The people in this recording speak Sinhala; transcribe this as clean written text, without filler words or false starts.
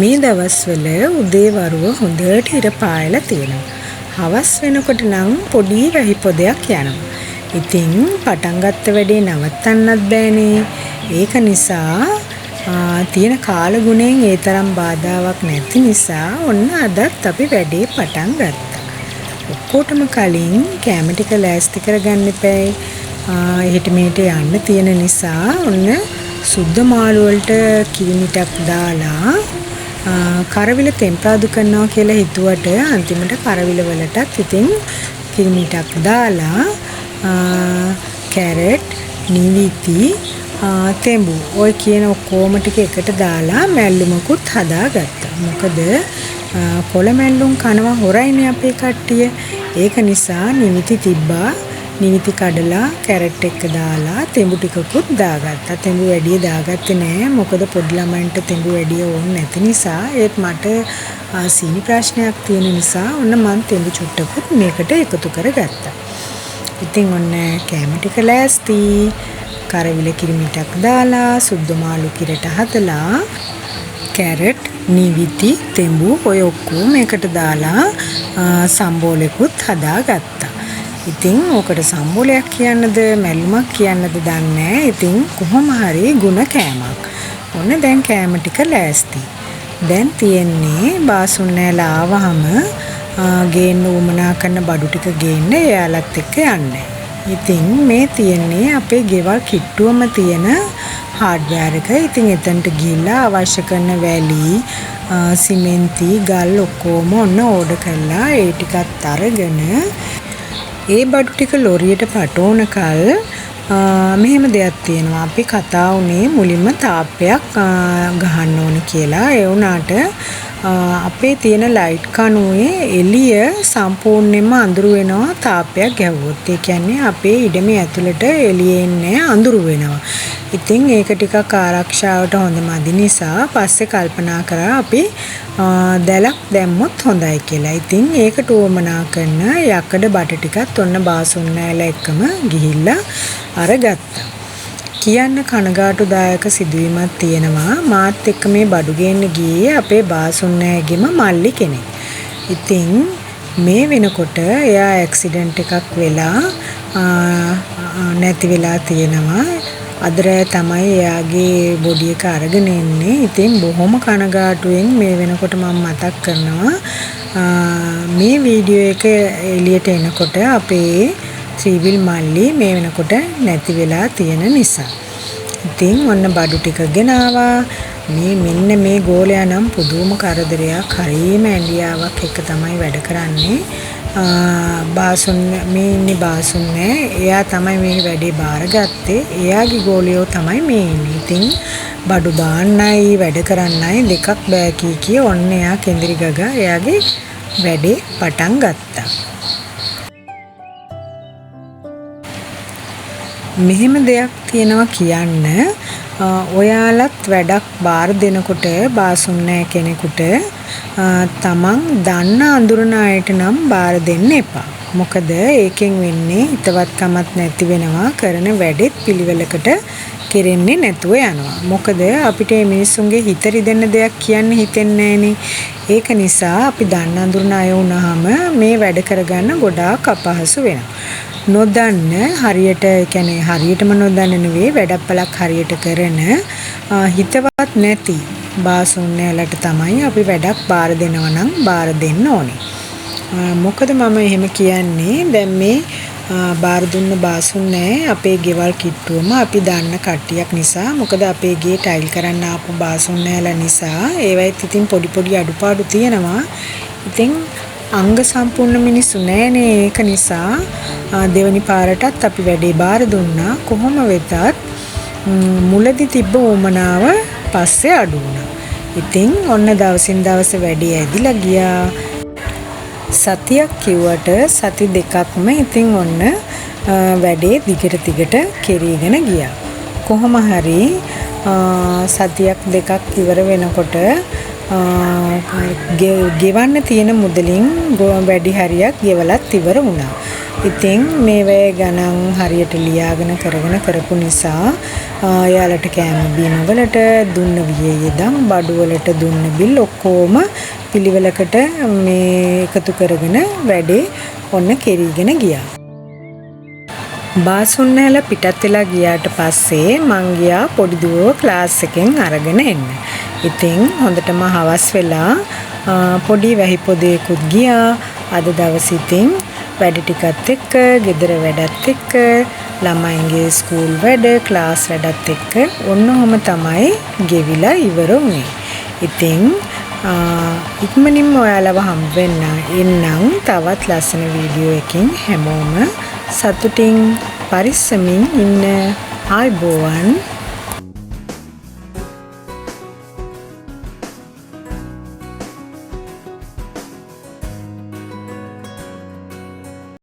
මේ දවස්වල උදේ වරුව හොඳට ඉර පායලා තියෙනවා. හවස් වෙනකොට නම් පොඩි වැහි පොදයක් යනවා. ඉතින් පටන් ගත්ත වැඩේ නවත්තන්නත් බෑනේ. ඒක නිසා තියෙන කාලගුණයෙන් ඒ තරම් බාධාවක් නැති නිසා ඔන්න අදත් අපි වැඩේ පටන් ගත්තා. ඔක්කොටම කලින් කැම ටික ලෑස්ති කරගන්න එපැයි. එහෙට මෙහෙට යන්න තියෙන නිසා ඔන්න සුද්ධ මාළු වලට කිරිමිටක් දාලා කරවිල තෙම්පරාදු කරනවා කියලා හිතුවට අන්තිමට කරවිල වලටත් ඉතින් කිරිමිටක් දාලා කැරට්, නිවිති, තෙඹු ඔය කියන ඔක්කොම ටික එකට දාලා මැල්ලුමකුත් හදාගත්තා. මොකද කොළ මැල්ලුම් කනවා හොරයිනේ අපේ කට්ටිය. ඒක නිසා නිවිති තිබ්බා. නිවිති කඩලා කැරට් එක දාලා තෙඹු ටිකකුත් දාගත්තා. තෙඹු වැඩිය දාගත්තේ නෑ. මොකද පොඩි ළමයින්ට තෙඹු වැඩිය ඕනේ නැති නිසා. ඒත් මට සීනි ප්‍රශ්නයක් තියෙන නිසා ඔන්න මං තෙඹු චුට්ටකුත් මේකට එකතු කරගත්තා. ඉතින් ඔන්න කැම ටික ලෑස්ති. කරවිල කිරිමිටක් දාලා සුද්ධ මාළු කිරට හදලා කැරට්, නිවිති, තෙඹු ඔය ඔක්කොම එකට දාලා සම්බෝලෙකුත් හදාගත්තා. ඉතින් ඕකට සම්බෝලයක් කියන්නද මැල්ලුමක් කියන්නද දන්නේ නෑ. ඉතින් කොහොම හරි ගුණ කෑමක්. ඔන්න දැන් කෑම ටික ලෑස්ති. දැන් තියෙන්නේ බාසුන් නෑලා ආවහම ගේන්න උවමනා කරන බඩු ටික ගේන්න එයාලත් එක්ක යන්න. ඉතින් මේ තියෙන්නේ අපේ ගෙවල් කිට්ටුවම තියෙන හાર્ඩ්වෙයාර් එක. ඉතින් එතනට ගිහිල්ලා අවශ්‍ය කරන වැලි, සිමෙන්ති, ගල් ඔක්කොම ඔන්න ඕඩර් කරලා ඒ ටිකත් අරගෙන ඒ බඩු ටික ලොරියට පටවනකල් මෙහෙම දෙයක් තියෙනවා. අපි කතා වුණේ මුලින්ම තාප්පයක් ගහන්න ඕනේ කියලා. ඒ වුණාට අපේ තියෙන ලයිට් කණුවේ එළිය සම්පූර්ණයෙන්ම අඳුරු වෙනවා තාප්පයක් ගැහුවොත්. ඒ කියන්නේ අපේ ඉඩමේ ඇතුළට එළිය එන්නේ අඳුරු වෙනවා. ඉතින් ඒක ටිකක් ආරක්ෂාවට හොඳ මදි නිසා පස්සේ කල්පනා කරා අපි දැලක් දැම්මොත් හොඳයි කියලා. ඉතින් ඒකට උවමනා කරන යකඩ බට ටිකත් ඔන්න බාසුන් නෑලා එක්කම ගිහිල්ලා අරගත්තා. කියන්න කනගාටුදායක සිදුවීමක් තියෙනවා. මාත් එක්ක මේ බඩු ගේන්න ගියේ අපේ බාසුන් නෑගෙම මල්ලි කෙනෙක්. ඉතින් මේ වෙනකොට එයා ඇක්සිඩන්ට් එකක් වෙලා නැති වෙලා තියෙනවා. අද රෑ තමයි එයාගේ බොඩි එක අරගෙන එන්නේ. ඉතින් බොහොම කනගාටුවෙන් මේ වෙනකොට මම මතක් කරනවා මේ වීඩියෝ එක එළියට එනකොට අපේ ත්‍රිවිල් මල්ලි මේ වෙනකොට නැති වෙලා තියෙන නිසා. ඉතින් ඔන්න බඩු ටික ගෙනාවා. මේ මෙන්න මේ ගෝලයා නම් පුදුම කරදරයක්, හරීම ඇඬියාවක් එක තමයි වැඩ කරන්නේ. බාසුන් මේ ඉන්නේ බාසුන් නෑ. එයා තමයි මේ වැඩේ බාරගත්තේ. එයාගේ ගෝලියෝ තමයි මේ ඉන්නේ. ඉතින් බඩු බාන්නයි වැඩ කරන්නයි දෙකක් බෑ කී කිය ඔන්න එයා කෙඳිරි ගගා එයාගේ වැඩේ පටන් ගත්තා. මෙහෙම දෙයක් තියෙනවා කියන්න, ඔයාලත් වැඩක් බාර දෙනකොට බාසුන් නෑ කෙනෙකුට තමන් දන්න අඳුරන අයට නම් බාර දෙන්න එපා. මොකද ඒකෙන් වෙන්නේ හිතවත්කමක් නැති වෙනවා, කරන වැඩෙත් පිළිවෙලකට කෙරෙන්නේ නැතුව යනවා. මොකද අපිට මේ මිනිස්සුන්ගේ හිත රිදෙන දෙයක් කියන්න හිතෙන්නේ නෑනේ. ඒක නිසා අපි දන්න අඳුරන අය වුණාම මේ වැඩ කරගන්න ගොඩාක් අපහසු වෙනවා. නොදන්න හරියට, ඒ කියන්නේ හරියටම නොදන්න නෙවෙයි, වැඩපලක් හරියට කරන හිතවත් නැති බාසුන් නෑලට තමයි අපි වැඩක් බාර දෙනවා නම් බාර දෙන්න ඕනේ. මොකද මම එහෙම කියන්නේ, දැන් මේ බාර දුන්න බාසුන් නෑ අපේ ගෙවල් කිට්ටුවම අපි දන්න කට්ටියක් නිසා. මොකද අපේ ගේ ටයිල් කරන්න ආපු බාසුන් නෑලා නිසා ඒවයිත් ඉතින් පොඩි පොඩි අඩුපාඩු තියෙනවා. ඉතින් අංග සම්පූර්ණ මිනිස්සු නෑනේ. ඒක නිසා දෙවනි පාරටත් අපි වැඩේ බාර දුන්නා. කොහොම වෙතත් මුලදි තිබ්බ උවමනාව පස්සේ අඩු වුණා. ඉතින් ඔන්න දවසින් දවස වැඩේ ඇදිලා ගියා. සතියක් කිව්වට සති දෙකක්ම ඉතින් ඔන්න වැඩේ දිගට දිගට කෙරීගෙන ගියා. කොහොම හරි සතියක් දෙකක් ඉවර වෙනකොට ගෙවන්න තියෙන මුදලින් වැඩි හරියක් ගෙවලත් ඉවර වුණා. ඉතින් මේවැය ගණන් හරියට ලියාගෙන කරගෙන කරපු නිසා එයාලට කෑම බීම වලට දුන්න වියදම්, බඩු වලට දුන්න බිල් ඔක්කොම පිළිවෙලකට මේ එකතු කරගෙන වැඩේ ඔන්න කෙරීගෙන ගියා. බාසුන්නැල පිටත් වෙලා ගියාට පස්සේ මං ගියා පොඩි දුවව ක්ලාස් එකෙන් අරගෙන එන්න. ඉතින් හොඳටම හවස් වෙලා පොඩි වැහි පොදයකුත් ගියා. අද දවසේ ඉතින් වැඩ ටිකත් එක්ක, ගෙදර වැඩත් එක්ක, ළමයින්ගේ ස්කූල් වැඩ, ක්ලාස් වැඩත් එක්ක ඔන්න ඔහොම තමයි ගෙවිලා ඉවර වුණේ. ඉතින් ඉක්මනින්ම ඔයාලව හම්බ වෙන්න එන්නම් තවත් ලස්සන වීඩියෝ එකකින්. හැමෝම සතුටින් පරිස්සමින් ඉන්න. ආයුබෝවන්.